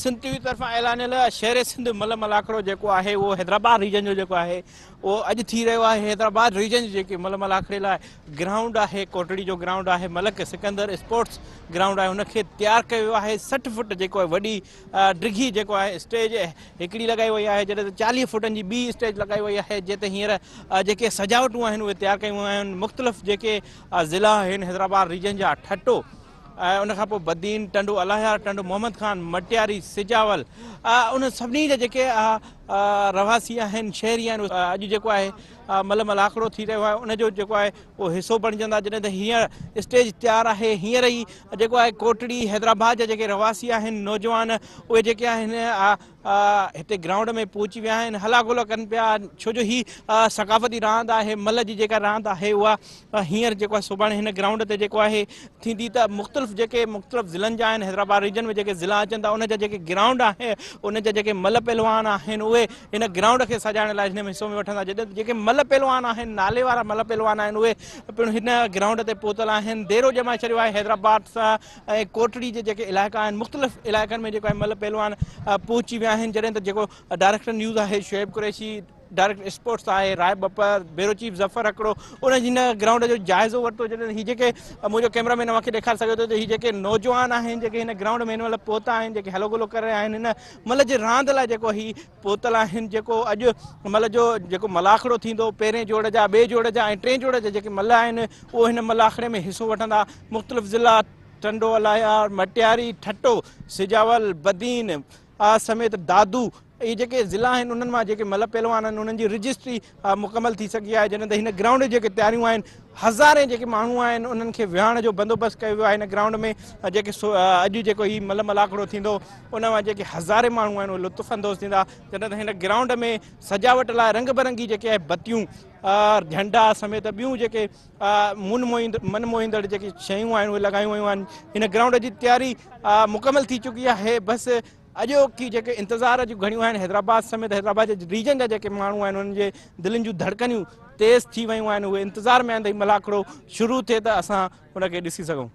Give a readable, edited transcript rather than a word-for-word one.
سنڌ ٽي V طرفان اعلانيل شهر سنڌ مل ملاکڙو جيڪو آهي اهو حيدرآباد ريجن جو جيڪو آهي اهو اڄ ٿي رهيو آهي. حيدرآباد ريجن جي جيڪي مل ملاکڙي لاء گرائونڊ آهي، ڪوٽڙي جو گرائونڊ آهي، ملڪ سڪندر اسپورٽس گرائونڊ آهي، ان کي تيار ڪيو ويو آهي. 60 فٽ جيڪو آهي وڏي ڊگهي جيڪو آهي اسٽيج هڪڙي لڳائي وئي آهي، جڏهن ته 40 فٽن جي ٻي اسٽيج لڳائي وئي آهي، جنهن تي هينئر جيڪي سجاوٽون آهن اهي تيار ڪيون ويون آهن. مختلف جيڪي ضلعا آهن حيدرآباد ريجن جا، ٺٽو ۽ ان کان پوء بدين، ٽنڊو الاهيار، ٽنڊو محمد خان، مٽياري، سجاول، انهن سڀني جا جيڪي رهواسي آهن، شهري آهن، اڄ جيڪو آهي مل ملاکڙو ٿي رهيو آهي ان جو جيڪو آهي اهو حصو بڻجندا. جڏهن ته هينئر اسٽيج تيار آهي، هينئر ئي جيڪو آهي ڪوٽڙي حيدرآباد جا جيڪي رهواسي آهن، نوجوان، اهي جيڪي آهن هتي گرائونڊ ۾ پهچي ويا آهن، هلا گولا ڪن پيا، ڇو جو هي ثقافتي راند آهي. مل جي جيڪا راند آهي اها هينئر جيڪو آهي سڀاڻي هن گرائونڊ تي جيڪو آهي ٿيندي ته مختلف جيڪي مختلف ضلعن جا آهن، حيدرآباد ريجن ۾ جيڪي ضلعا اچن ٿا ان جا جيڪي گرائونڊ آهن، ان جا جيڪي مل پهلوان آهن اهي هن گرائونڊ کي سجائڻ لاء هن ۾ حصو ۾ وٺندا. جڏهن جيڪي مل پهلوان آهن، نالي وارا مل پهلوان آهن، اهي پڻ هن گرائونڊ تي پهتل آهن. ديرو ڄمائي ڇڏيو آهي حيدرآباد سان ۽ ڪوٽڙي جي جيڪي علائقا آهن، مختلف علائقن ۾ جيڪو آهي مل پهلوان پهچي ويا آهن. جڏهن ته جيڪو ڊائريڪٽر نيوز آهي شعيب قريشي، ڊائريڪٽر اسپورٽس آهي راء بپر، بيورو چيف ظفر هڪڙو، انهن هن گرائونڊ جو جائزو ورتو. جڏهن هي جيڪي منهنجو ڪيمرا مين اوهان کي ڏيکاري سگهي ٿو ته هي جيڪي نوجوان آهن جيڪي هن گرائونڊ ۾ هن مهل پهتا آهن، جيڪي هلو گلو ڪري رهيا آهن، هن مل جي راند لاء جيڪو هي پهتل آهن. جيڪو اڄ مل جو جيڪو ملاکڙو ٿيندو، پهرين جوڙ جا، ٻئي جوڙ جا ۽ ٽئين جوڙ جا جيڪي مل آهن اهو هن ملاکڙي ۾ حصو وٺندا. مختلف ضلعا ٽنڊو الاهيار، مٽياري، ٺٽو، سجاول، بدين سميت دادو، اهي جيڪي ضلعا آهن انهن مان جيڪي مل پهلوان آهن انهن جي رجسٽري مڪمل ٿي سگهي آهي. جڏهن ته هن گرائونڊ جي جيڪي تياريون آهن، هزارين جيڪي ماڻهو آهن انهن کي ويهارڻ جو بندوبست ڪيو ويو آهي. هن گرائونڊ ۾ جيڪي اڄ جيڪو هي مل ملاکڙو ٿيندو ان مان جيڪي هزارين ماڻهو آهن اهي لطف اندوز ٿيندا. جڏهن ته هن گرائونڊ ۾ سجاوٽ لاء رنگ برنگي جيڪي آهي بتيون، جهنڊا سميت ٻيون جيڪي من موهيندڙ جيڪي شيون آهن اهي لڳايون ويون آهن. هن گرائونڊ جي تياري مڪمل ٿي چڪي آهي، بس اڄوڪي جيڪي انتظار جون گهڙيون آهن، حيدرآباد سميت حيدرآباد جي ريجن جا جيڪي ماڻهو آهن انهن جي دلين جون ڌڙڪنيون تيز ٿي ويون آهن. اهي انتظار ۾ آهن ته هي ملاکڙو شروع ٿئي ته اسان ان کي ڏسي سگهون.